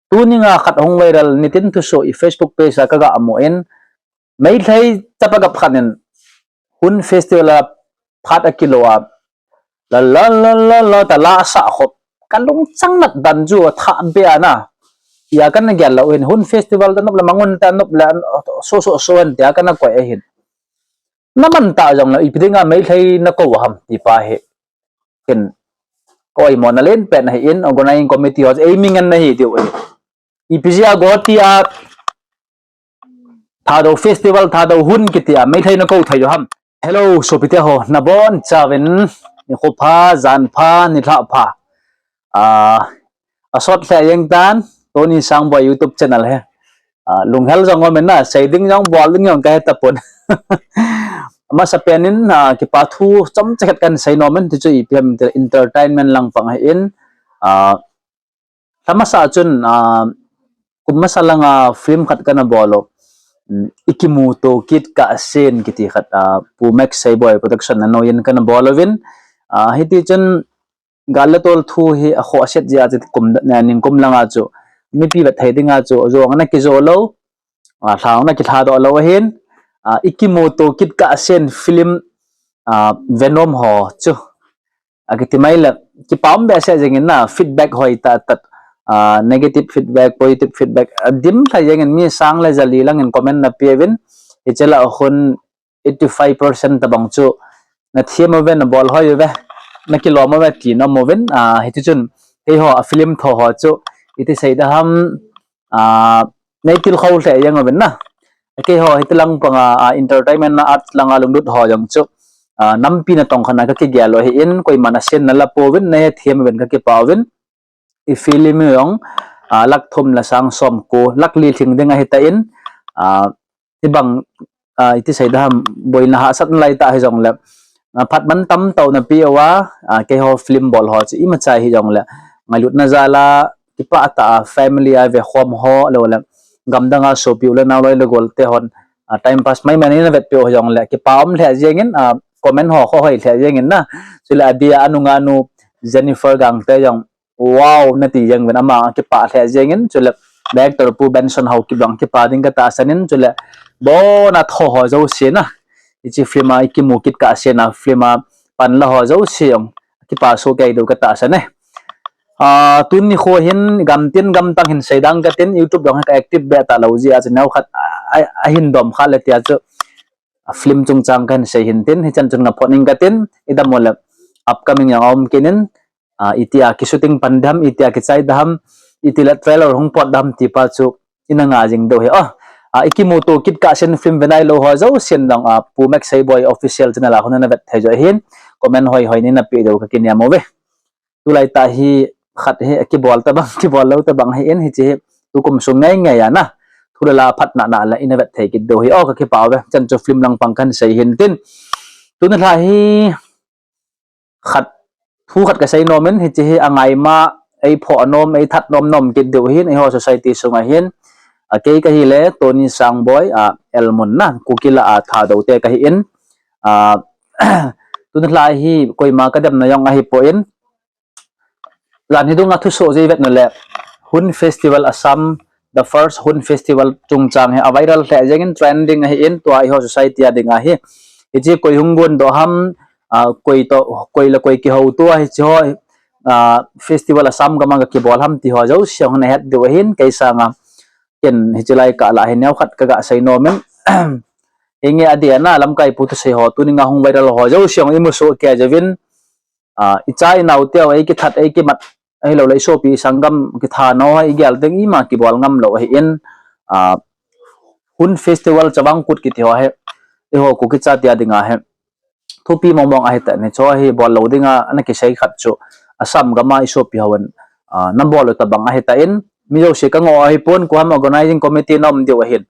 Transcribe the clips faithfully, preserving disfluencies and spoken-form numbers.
Tuninga khat hung viral nitin thusoh i Facebook page a kaga mu in, Meitei chapa gap khat in Hun Festival a phat akilo a, la la la la la ta la sa khop, kalungchang nat dan chu atha be ana. Ia kana gel lou in, Hun Festival ta nop le mangun ta nop le, so so so an tia kana koi ahin. Naman ta jong le ipi dinga Meitei nakou ham ti pa hi. Ken koi mo nalen pen ahin, organizing committee ho ei mi ngen nahi tiu ahi. Ipi jia goti a Thadou Festival, Thadou Hun kiti a Meitei nakou thei jo ham. Hello, sopite ho, nabon chauvin, nikho pha, jan pha, nilhah pha. Ah, asot lheh jeng tan, Tony Sangboi YouTube channel hi. Ah, lunghel jong um in na, sei ding jong, bol ding jong kahe tapon. Amasa pen in, ah, kipa thu chomcha khat kahin sei nom in, ti chu ipi ham inter-, entertainment lang pang ahin, ah, Lha masa chun, ah, kum masa langa film khat kana bol u. Um, Ikimuto Kit Kahsen kiti khat, ah, Pu Max Seiboi Production a noiyin kana bol uvin. Ah, hiti chun gal le tol thu hi akhoh aset jeh a chu kum, eh, nikum langa chu mipi vet thei dinga chu jong ana kijo lou. Ah, lhang ana kilhadoh lou ahin. Ah, Ikimuto Kit Kahsen film, ah, Venom ho chu akiti mai le, kipa um behseh jeng in na, feedback hoi tah tah, ah, negative feedback, positive feedback, adim lha jeng in mi sang le jali lang in comment nape uvin, hiche lah a khun eighty five percent tabang chu nathem uve, nabol hoi uve, nakilom uve ti nom uvin, ah, hiti chun, keiho a film tho ho chu, iti sei da ham, ah, neitilkhou lheh jeng uvin na. Keiho hiti lang panga, ah, entertainment na, arts langa lunglut ho jong chu, ah, nampi natong khat a kakigel u ahin, koiman asen nala pouvin, nahethem uvin kakipah uvin. I film jong, ah, lakh thum le sang somko, lakh li lhing ding ahitan, ah, hibang, ah, iti sei da ham, boina hahsatna lai tah hijongle, ah, phat mantam tah nape uva, ah, keiho film bol ho chu imacha hijongle, ngailutna jal a, kipah tah a family a vekhom ho, lou le, gamdang a sopi u le nao loi le gol te hon, ah, time pass mai mai in navetpeh u hijongle, kipa um lheh jeng in, ah, comment ho khoh hoi lheh jeng in na, chule adeh a anunga nu Jennifer Gangte jong, wow, nati jeng uvin ama kipah lheh jeng in, chule director Pu Benson Haokip jong kipa ding katahsan in, chule abona tho ho jouse na, hiche film a Ikimu Kit Kahsen a film a panla ho jouse jong kipa soh kei diu katahsan e. Ah, tuni kho hin gamtin gamtang hin seidang katin, YouTube jong hi ka active beh talou jeh a chu neokhat, ah, ah, ahin dom kha le tia chu, ah, film chungchang kahin sei hin tin, hichan chun ngaphot ing katin, idam u le upcoming jong aum kit in, ah, itia kishooting pan ding ham, itia kichai ding ham, itile trailer hung pot ding ham ti pa chu ina nga jing diu ahi. Oh, ah, Ikimuto Kit Kahsen film ve nailou ho jousen jong, ah, Pu Max Seiboi official channel a khun navet thei diu ahin, comment hoi hoi neina pe diu kakinem uve. Tulai tah hi khat hi kibol tabang, kibol lou tabang ahin, hiche hi tukum sung ngai ngai a na, thu le la phatna na la ina vet thei kit diu ahi. Oh, kakipah uve, chan chu film lang pang kahin sei hin tin. Tuni lha hi khat, thu khat kasei nom in, hiche hi angaima, eiphoh nom, eithat nom nom kit diu ahin, eiho society sunga hin, ah, kei kahile Tony Sangboi, ah, Elmun na, Kuki lah a Thadou te kahin, ah, tuni lha hi koima kademna jong ahipoi, jan hi dunga thusoh jeh vetna le, Hun Festival Assam, the first Hun Festival chungchang hi a viral lheh jeng in, trending ahin, tua eiho society a dinga hi, hiche koi hung gon doh ham, ah, koi toh, koi le koi kihouto a hiche ho, ah, Festival Assam gam a kakibol ham ti ho jouse hon ahet diu ahin, kei sanga ken hiche lai kah lah hi neokhat kaga sei nom in, henge adeh a na lamkai pu thusei ho, tuninga hung viral ho jouse hon imu soh kei jeh uvin, ah, icha inao teu, eikithat eikimat, ahilou le isopi isanggam kithat nau hi igel teng ima kibol ngam lou ahin, ah, Hun Festival Chavang Kut kiti ho hi, eiho Kuki chate a dinga hi thupi mong mong ahitan, hiche hi bol lou dinga ana kisei khat chu Assam gam a isopi hon, ah, nabol u tabang ahitan, mi jouse kangoh ahipon, koi ham organizing committee na um diu ahin.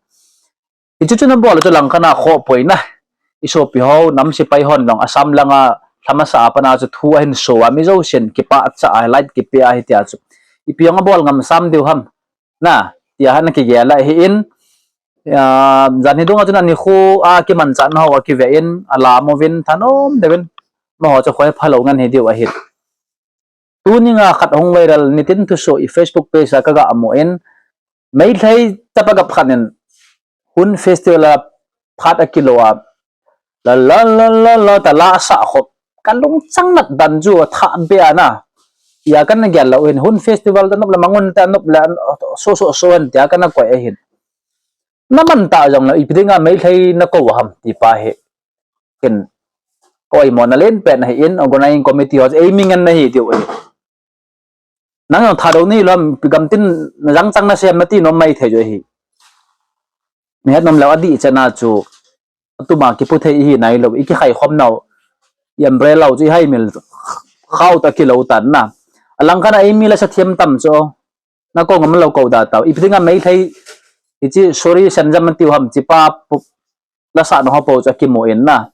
Hichu chu nabol u chu langkhat a khoh poi na. Isopi ho, nam sepai hon jong Assam langa lha masa a pat a chu thu ahin so a, mi jousen kipah cha a, light kipe a hitia chu ipi jong abol ngam sam diu ham na, tia ana kigel ahin, ah, jan hi dunga chun ani khu a kimanchah nau akive in, alam uvin, thanom deuvin, amaho chu khoi phalou ngen hi diu ahin. Tuninga khat hung viral nitin thusoh i Facebook page a kaga mu in, Meitei chapa gap khat in Hun festival a phat akilo a, la la la la la ta la sa khop. Ka lungchang nat dan chu atha be ana. Tia kana gel lou hin, Hun festival ta nop le mangun ta nop le so so so an tia kana koi ahin. Na man ta jong le ipi dinga Meitei na ko ham ti pa hi. Ken koi mo na len pen hi in organizing committee ho ei mi ngen na hi tiu ahi. Nang jong Thadou nei lom pi gam tin na jang chang na sem na ti nom mai thei jo hi. Ni het nom lou adi chana chu atuma kipu thei hi nai lou, i kikhai khom nau, i umbrella chu i hai mil khau ta kilou tan na. Alang khan a ei mi la sa thiam tam chu. Na ko ngam lou ko da tau. Ipi dinga Meitei, i chi sorry sen jam tiu ham chi pa pu, la sa no ho po chu kimu in na.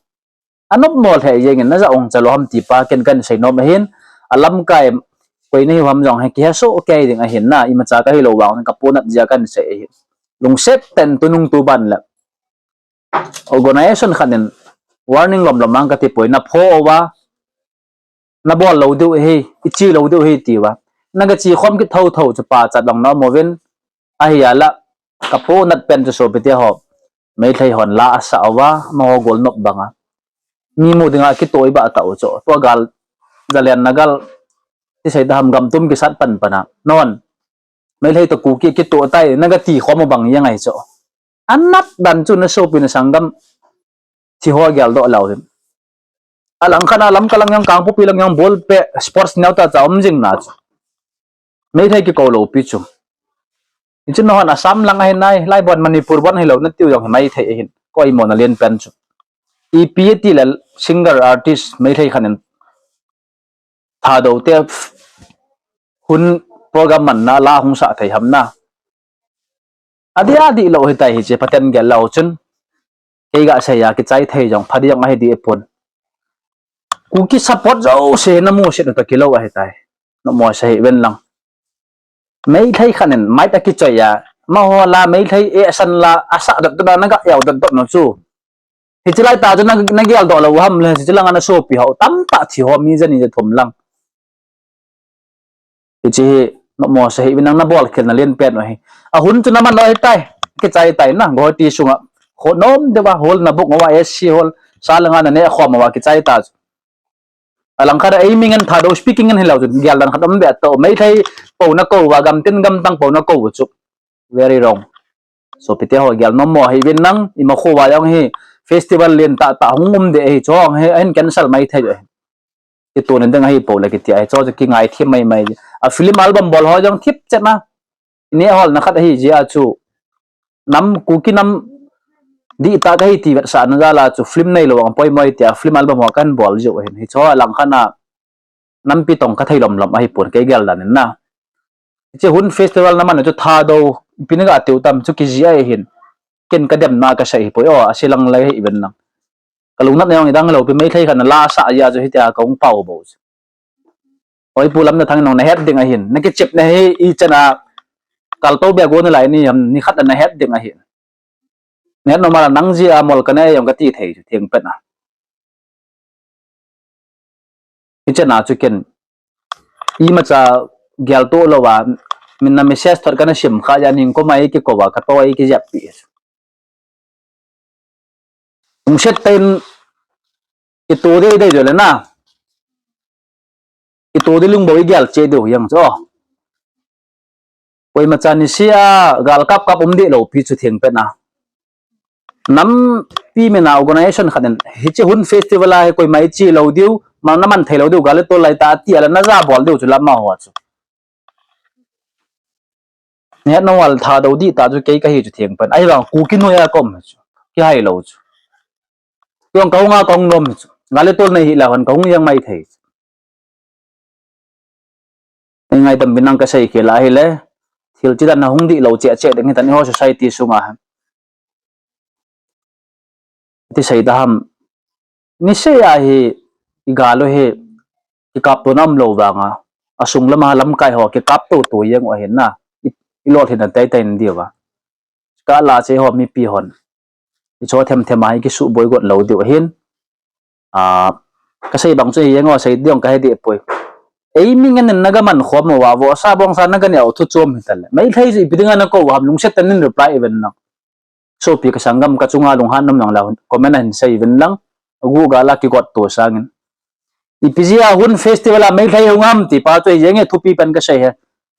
Anop mo thei jeng in na ja ong cha lou ham ti pa ken kan sei nom ahin. Alamkai koi nei ham jong he ki he so kei ding ahin na. Imacha ka hi lou vang ka pu nat jia kan sei ahin. Lungset ten tu nung tu ban la. Organization khat in warning lom lom ang ka ti poi na pho wa. Na bol lou diu hi, i chi lou diu hi ti wa. Na ka chi khom ki tho tho chu pa chat long na mo vin. Ahi ala ka pu nat pen chu so pi ti ho. Meitei hon la asa wa, ma ho gol nop banga. Mi mu dinga ki toi ba ta u chu. Tua gal, zalen na gal. Ti sei da ham gam tum ki sat pan pana. Non. Meitei to Kuki kito tai, na ka ti khom bang yang ai chu. Anat dan chu na so pi na sanggam. Chi ho gel do lau hin. Alang khan alam ka lang yang kang pu pi lang yang bol pe sports neu ta cha um jing na chu. Meitei ki ko lou pi chu. Ichin no han Assam lang ahin nai, lai bon Manipur bon hi lou na tiu jong hi Meitei ahin. Koi mo na len pen chu. Ipi ti le singer artist Meitei khan in Thadou te Hun program man na la hung sa thei ham na. Adi adi lou hi tai hi che paten gel lou chun. Kei ga sei ya ki chai thei jong phadi jong ahi di pun. Kuki support jo se na mu se ta kilou ahi tai. No mo sei ven lang. Meitei khan in mai ta ki choi ya. Ma ho la Meitei e san la asa dot dot na ga yau dot dot no chu. Hi chi lai ta chu na, na gel do lou ham le, hi chi lang ana so pi ho tam ta thi ho mi jani ja thum lang. Hi chi hi, no mo sei hi, nang na bol khel na len pen u hi. A hun chu na man lou hi tai, ki chai tai na, Guwahati sunga. Kho nom de ba, hol na book wa, A C hol, sa langa na ne khom wa, ki chai ta chu. Alang khan ei mi ngen Thadou speaking ngen hi lou chu, gel dan khat um be to, Meitei po na ko wa, gam tin gam tang po na ko chu. Very wrong. So, pi te ho gel nom mo hi vin nang, ima kho wa jong hi, festival len ta ta hung um de hi, chong hi, ahin cancel mai thei hi. Ki tu nen ding ahi po le ki ti ahi, cho chu ki ngai thim mai mai. A film album bol ho jong thip chet na. Ni hol na khat ahi jia chu. Nam Kuki nam di ta ka hi ti vet sa na ja la chu film nei lou ang poi moi ti a film album ho kan bol jo hin. Hi cho lang khan a nampi tong ka thei lom lom ahi pon kei gel dan in na. Che Hun festival na man chu Thadou pi na ga tiu tam chu ki ji ahi hin. Ken ka dem na ka sei hi poi o, a silang lai hi ven nang. Ka lungnat na jong i dang lou pi Meitei khan la sa ya chu hi tia ka hung pau bo chu. Oi pu lam na thang nong na het ding ahin. Na ki chep na hi i chana kal to be go na lai ni ham ni khat na het ding ahin. Net no mala nang ji a mol ka ne jong ka ti thei chu theng pen a. I chana chu ken. Imacha gel to lou va. Min na message thot ka na sim kha ya ning ko mai ki ko va ka to ai ki jep pi. Ung set ten i to de de jo le na. I to de lung bo i gel che de yang cho. Koima cha ni sia gal kap kap um de lou pi chu theng pen a. Nampi mi na organization khat in hi che Hun festival a hi koima i chi lou diu, ma na man thei lou diu gal to lai ta ti ala na ja bol diu chu lama ho chu. Ni het nong wal Thadou di ta chu kei ka hi chu theng pen. Ahi vang Kuki noi a kom chu. Ki hai lou chu. Ki ong ka hung a ka hung nom chu. Ngal le tol nei hi la hon ka hung yang mai thei. Ei ngai tam bin nang ka sei khel a hi le. Thil chi dan na hung di lou che che ding hi tan i ho society sunga. Ti sei ta ham. Ni sei a hi i galo hi i kap to nam lou vanga. A sung lama lamkai ho ki kap to to yang u ahin na. I, i lol hin an tai tai in diu va. Ka la che ho mipi hon. I cho them them a hi ki su boi got lou diu ahin. A, ka sei bang chu hi yang u sei diu ka he di poi. Ei mi ngen in naga man khom uva, vohsa bongsa naga neh u thu chom hitale. Meitei chu ipi dinga nakou ham, lungset tah in reply uvin lang. Sopi ka sanggam ka chunga lunghan nom nang le comment a hin sei uvin lang. Agu gal a kigot to sangin. Ipi jeh a Hun festival a Meitei hung ham ti pa chu hijeng e thupi pan ka sei hi.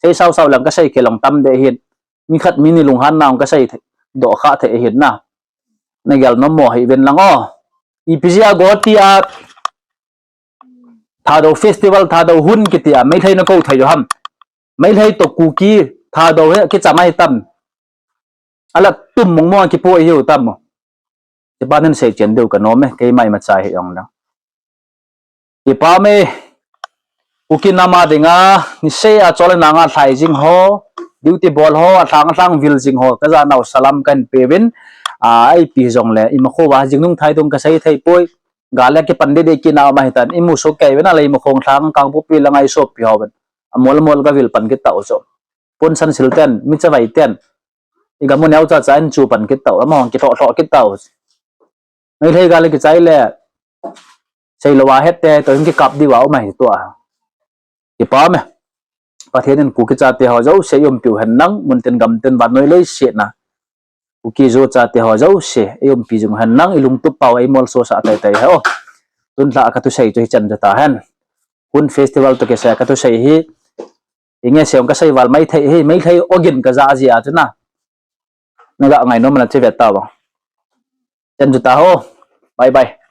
Sei sao sao lang ka sei kei long tam deh hin. Mi khat mi ni lunghan na ong ka sei thei. Doh kha thei hin na. Na gel nom mo hih uvin lang o. Ipi jeh a Guwahati a Thadou festival, Thadou Hun kiti a Meitei nakou thei u ham. Meitei toh Kuki Thadou hi kicham ahi tam. Ala tum mong mong a kipo ahiu tam mo. Hiche pa nin sei chen diu ka nom e, keima ima chai hi ong lang. Ipi me, Kuki nam a dinga, niseh a chol le nang a lhai jing ho, duty bol ho, alhang alhang vil jing ho, ka janau salam kahin pe uvin, a, ipi jongle, ima kho uva, jing nung thai dung ka sei thei poi, gal le kipan dede kina ma hitan, imu so kei uvin a le ima khong lhang, Kangpokpi lang a i sopi ho uvin, amol amol ka vil pan kit tau jo. Pon san sil ten, mi chavai ten, i gam u neo cha cha in chu pan kit tau, ama hong kitho tho kit tau. Meitei gal kichai le, sei lou a het te, toh hin kikap diu a um ahi tua. Kipa me. Pathen in Kuki chate ho jouse i umpiu hen lang, mun tin gam tin vannoi leiset na. Kuki Zo chate ho jouse, i umpi jing hen lang, i lungtup pau, i molso sah tai tai ho. Tun lha ka thusei chu hichan chu tahen. Hun festival toh kisai ka thusei hi. Inge seong ka sei val Meitei hi, Meitei ogin ka ja jia chu na. Naga ngai nom na che ve tau. Chan chu taho. Bye bye.